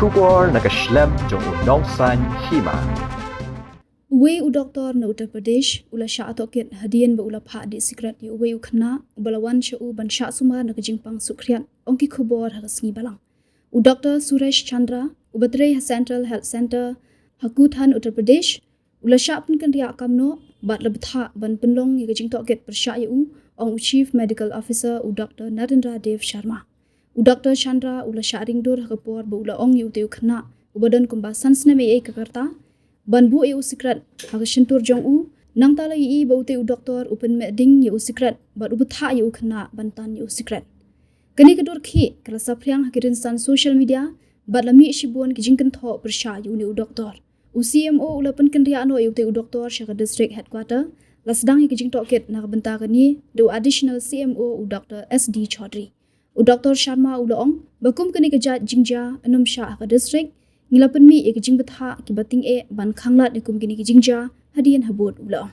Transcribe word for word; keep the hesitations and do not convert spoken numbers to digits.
Khubor na ka shlem jong u Nongsaiñ Hima. Uwei u doktor na Uttar Pradesh u la shah tohkit hadien ba u la phah dih sikret ïa uwei u khynnah uba la wan sha u ban shah sumar na ka jingpang sukhriat, ong ki khubor ha ka sngi Balang. U Doktor Suresh Chandra, uba trei ha Central Health Centre ha Kuthein, Uttar Pradesh, u la shah pynkynriah kam noh bad la bthah ban pynlong ïa ka jingtohkit pyrshah ïa u, ong u Chief Medical Officer, u Doktor Narendra Dev Sharma. U Doktor Chandra u la shah ringdur ha ka por ba u la ong ïa utei u khynnah uba don kumba san snem eiei ka rta ban buh ïa u sikret ha ka shyntur jong u, nangta la ïohi ba utei u doktor u pynmih ding ïa u sikret bad u bthah ïa u khynnah ban tan ïa u sikret. Kane ka dur khih ka la saphriang ha ki rynsan social media bad la mih shibun ki jingkynthoh pyrshah ïa une u doktor. U C M O u la pynkynriah noh ïa utei u doktor sha ka district headquarter, la sdang ïa ka jingtohkit na ka bynta kane da u Additional C M O, u Doktor S D Chaudhary. U Doktor Sharma u la ong ba kum kane ka jait jingjia ym shah ha ka district, ngi la pynmih ïa ka jingbthah kiba tyngeh ban khanglad ïa kum kine ki jingjia hadien habud, u la ong.